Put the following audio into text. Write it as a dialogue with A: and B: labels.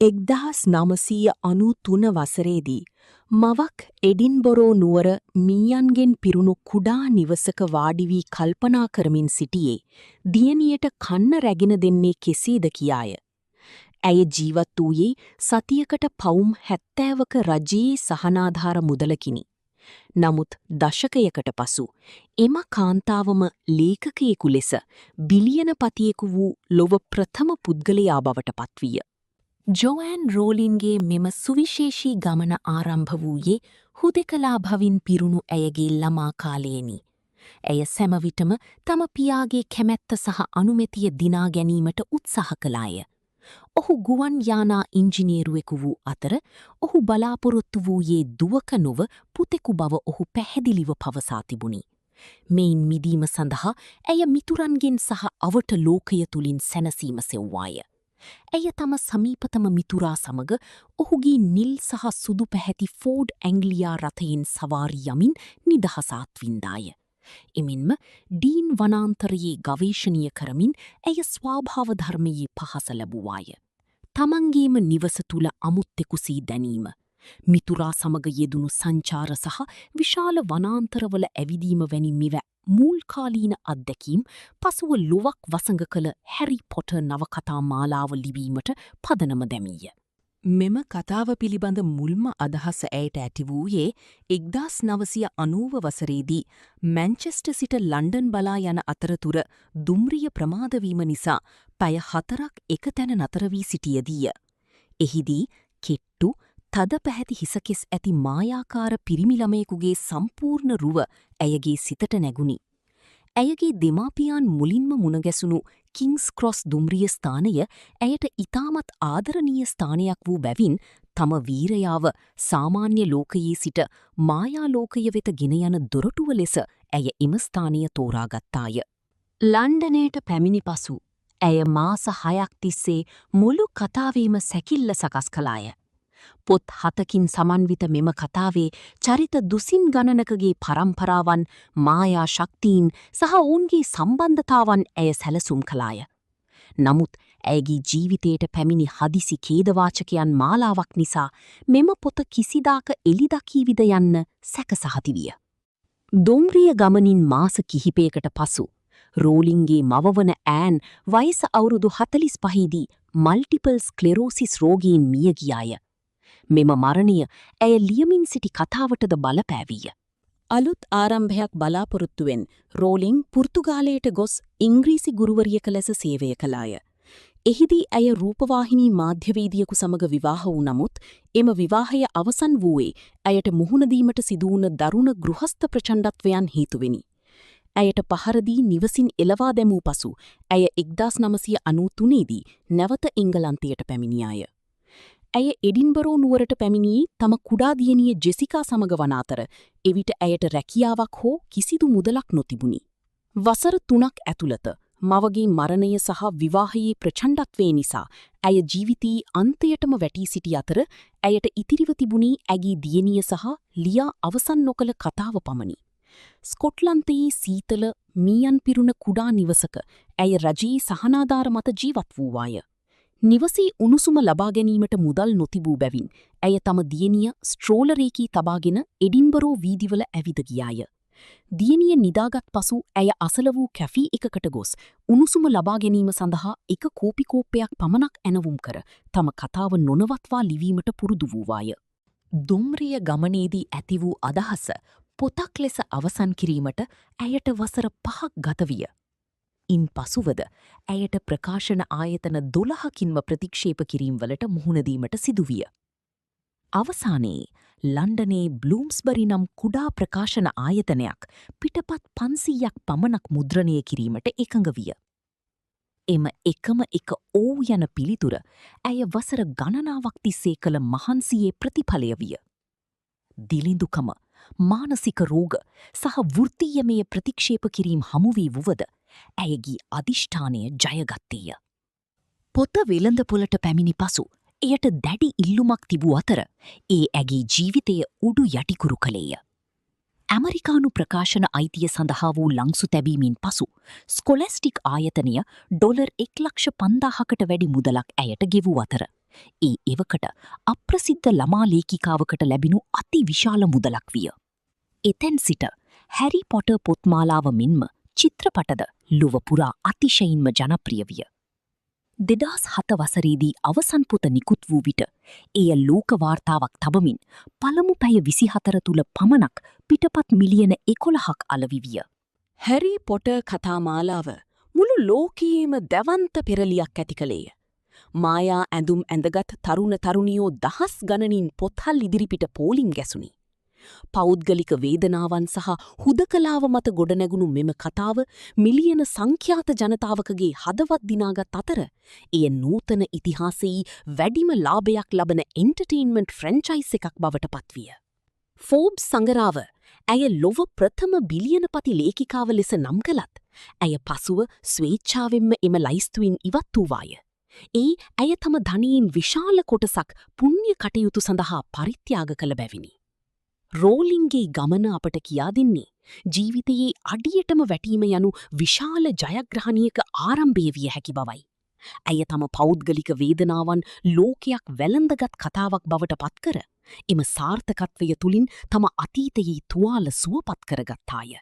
A: 1993 වසරේදී මවක් එඩින්බොරෝ නුවර මීයන්ගෙන් පිරුණු කුඩා නිවසක වාඩි වී කල්පනා කරමින් සිටියේ දියණියට කන්න රැගෙන දෙන්නේ කෙසේද කියාය. ඇය ජීවත් වූයේ සතියකට පවුම් 70ක රජයේ සහනාධාර මුදලකිනි. නමුත් දශකයකට පසු එම කාන්තාවම ලේඛකයෙකු ලෙස බිලියනපතියෙකු වූ ලොව ප්‍රථම පුද්ගලයා බවට පත්විය. ජොඇන් රෝලින්ගේ මෙම සුවිශේෂී ගමන ආරම්භ වූයේ හුදෙකලා බවින් පිරුණු ඇයගේ ළමා කාලයෙනි. ඇය සැමවිටම තම පියාගේ කැමැත්ත සහ අනුමැතිය දිනා ගැනීමට උත්සාහ කළාය. ඔහු ගුවන් යානා ඉංජිනේරුවෙකු වූ අතර, ඔහු බලාපොරොත්තු වූයේ දුවක නොව පුතෙකු බව ඔහු පැහැදිලිව පවසා තිබුණි. මෙයින් මිදීම සඳහා ඇය මිතුරන්ගෙන් සහ අවට ලෝකය තුළින් සැනසීම සෙව්වාය. ඇය තම සමීපතම මිතුරා සමග ඔහුගේ නිල් සහ සුදු පැහැති ෆෝඩ් ඇංග්ලියා රථයෙන් සවාරි යමින් නිදහස අත්විඳාය. එමෙන්ම ඩීන් වනාන්තරයේ ගවේෂණය කරමින් ඇය ස්වභාව ධර්මයේ පහස ලැබුවාය. තමන්ගේම නිවස තුළ අමුත්තෙකු සේ දැනීම, මිතුරා සමග යෙදුණු සංචාර සහ විශාල වනාන්තරවල ඇවිදීම වැනි මෙවැ මූල්කාලීන අත්දැකීම් පසුව ලොවක් වසඟ කළ හැරි පොටර් නවකතා මාලාව ලිවීමට පදනම දැමීය.
B: මෙම කතාව පිළිබඳ මුල්ම අදහස ඇයට ඇති වූයේ 1990 වසරේදී මැන්චෙස්ටර් සිට ලන්ඩන් බලා යන අතරතුර දුම්රිය ප්‍රමාද වීම නිසා පැය 4ක් එක තැන නතර වී සිටියදීය. එහිදී කෙට්ටු, තද පැහැති හිසකෙස් ඇති මායාකාර පිරිමි ළමයෙකුගේ සම්පූර්ණ රුව ඇයගේ සිතට නැගුණි. ඇයගේ දෙමාපියන් මුලින්ම මුණගැසුණු කිංස් ක්‍රොස් දුම්රිය ස්ථානය ඇයට ඉතාමත් ආදරණීය ස්ථානයක් වූ බැවින්, තම වීරයාව සාමාන්‍ය ලෝකයේ සිට මායා ලෝකය වෙත ගෙන යන දොරටුව ලෙස ඇය එම ස්ථානය තෝරාගත්තාය.
A: ලන්ඩනයට පැමිණි පසු ඇය මාස 6ක් තිස්සේ මුළු කතාවේම සැකිල්ල සකස් කළාය. පොත් හතකින් සමන්විත මෙම කතාවේ චරිත දුසින් ගණනකගේ පරම්පරාවන්, මායා ශක්තීන් සහ ඔවුන්ගේ සම්බන්ධතාවන් ඇය සැලසුම් කළාය. නමුත් ඇයගේ ජීවිතයට පැමිණි හදිසි ඛේදවාචකයන් මාලාවක් නිසා මෙම පොත කිසිදාක එළි දකීවිද යන්න සැක සහති විය. දුම්රිය ගමනින් මාස කිහිපයකට පසු රෝලින්ගේ මව වන ඈන් වයස අවුරුදු 45 දී මල්ටිපල් ස්ක්ලෙරෝසිස් රෝගයෙන් මිය ගියාය. මෙම මරණය ඇය ලියමින් සිටි කතාවටද බලපෑවිය. අලුත් ආරම්භයක් බලාපොරොත්තුවෙන් රෝලිං පෘතුගාලයට ගොස් ඉංග්‍රීසි ගුරුවරියක ලෙස සේවය කළාය. එහිදී ඇය රූපවාහිනී මාධ්‍යවේදියෙකු සමග විවාහ වූ නමුත්, එම විවාහය අවසන් වූයේ ඇයට මුහුණ දීමට සිදුවුණ දරුණ ගෘහස්ත ප්‍රචණ්ඩත්වයන් හේතුවෙනි. ඇයට පහර දී නිවසින් එළවා දැමූ පසු ඇය 1993 දී නැවත එංගලන්තයට පැමිණියාය. ඇය එඩින්බරෝ නුවරට පැමිණියේ තම කුඩා දියණිය ජෙසිකා සමග වන අතර, එවිට ඇයට රැකියාවක් හෝ කිසිදු මුදලක් නොතිබුණි. වසර 3ක් ඇතුළත මවගේ මරණය සහ විවාහයේ ප්‍රචණ්ඩත්වය නිසා ඇය ජීවිතයේ අන්තයටම වැටී සිටි අතර, ඇයට ඉතිරිව තිබුණේ ඇගේ දියණිය සහ ලියා අවසන් නොකළ කතාව පමණි. ස්කොට්ලන්තයේ සීතල මීයන් පිරුණ කුඩා නිවසක ඇය රජයේ සහනාධාර මත ජීවත් වූවාය. නිවසේ උණුසුම ලබා ගැනීමට මුදල් නොතිබූ බැවින් ඇය තම දියණිය ස්ට්‍රෝලරයකී තබාගෙන එඩින්බරෝ වීදිවල ඇවිද ගියාය. දියණිය නිදාගත් පසු ඇය අසල වූ කැෆී එකකට ගොස් උණුසුම ලබා ගැනීම සඳහා එක කෝපි කෝප්පයක් පමණක් ඇනවුම් කර තම කතාව නොනවත්වා ලිවීමට පුරුදු වූවාය. දුම්රිය ගමනේදී ඇති වූ අදහස පොතක් ලෙස අවසන් කිරීමට ඇයට වසර 5ක් ගත විය. ඉන් පසුවද ඇයට ප්‍රකාශන ආයතන 12කින්ම ප්‍රතික්ෂේප කිරීම්වලට මුහුණ දීමට සිදුවිය. අවසානයේ ලන්ඩනයේ බ්ලූම්ස්බරි නම් කුඩා ප්‍රකාශන ආයතනයක් පිටපත් 500ක් පමණක් මුද්‍රණය කිරීමට එකඟ විය. එම එකම එක ඔව් යන පිළිතුර ඇය වසර ගණනාවක් තිස්සේ කළ මහන්සියේ ප්‍රතිඵලය විය. දිලිඳුකම, මානසික රෝග සහ වෘත්තීයමය ප්‍රතික්ෂේප කිරීම් හමු වී වුවද ඇයගේ අධිෂ්ඨානය ජයගත්තේය. පොත වෙළඳපොළට පැමිණි පසු එයට දැඩි ඉල්ලුමක් තිබූ අතර, ඒ ඇගේ ජීවිතය උඩු යටිකුරු කළේය. ඇමරිකානු ප්‍රකාශන අයිතිය සඳහා වූ ලංසු තැබීමෙන් පසු ස්කොලැස්ටික් ආයතනය ඩොලර් 1,05,000කට වැඩි මුදලක් ඇයට ගෙවූ අතර
B: ඒ එවකට අප්‍රසිද්ධ ළමා ලේඛිකාවකට ලැබිණු අති විශාල මුදලක් විය. එතැන් සිට හැරි පොටර් පොත්මාලාව මෙන්ම චිත්‍රපටද ලොව පුරා අතිශයින්ම ජනප්‍රිය විය. 2007 වසරේදී අවසන් පොත නිකුත් වූ විට එය ලෝක වාර්තාවක් තබමින් පළමු පැය 24 තුළ පමණක් පිටපත් මිලියන 11ක් අලෙවි විය.
A: හැරි පොටර් කතා මාලාව මුළු ලෝකයේම දැවන්ත පෙරලියක් ඇති කළේය. මායා ඇඳුම් ඇඳගත් තරුණ තරුණියෝ දහස් ගණනින් පොත්හල් ඉදිරිපිට පෝලිම් ගැසුණි. පෞද්ගලික වේදනාවන් සහ හුදකලාව මත ගොඩනැගුණු මෙම කතාව මිලියන සංඛ්‍යාත ජනතාවකගේ හදවත් දිනාගත් අතර, එය නූතන ඉතිහාසයේ වැඩිම ලාභයක් ලබන එන්ටර්ටේන්මන්ට් ෆ්‍රැන්චයිස් එකක් බවට පත්විය. ෆෝබ්ස් සඟරාව ඇය ලොව ප්‍රථම බිලියනපති ලේඛිකාව ලෙස නම් කළත්, ඇය පසුව ස්වේච්ඡාවෙන්ම එම ලැයිස්තුවෙන් ඉවත් වූවාය. ඒ ඇය තම ධනයෙන් විශාල කොටසක් පුණ්‍ය කටයුතු සඳහා පරිත්‍යාග කළ බැවිනි. රෝලින්ගේ ගමන අපට කියා දෙන්නේ ජීවිතයේ අඩියටම වැටීම යනු විශාල ජයග්‍රහණයක ආරම්භය විය හැකි බවයි. ඇය තම පෞද්ගලික වේදනාවන් ලෝකයක් වැළඳගත් කතාවක් බවට පත්කර, එම සාර්ථකත්වය තුළින් තම අතීතයේ තුවාල සුවපත් කරගත්තාය.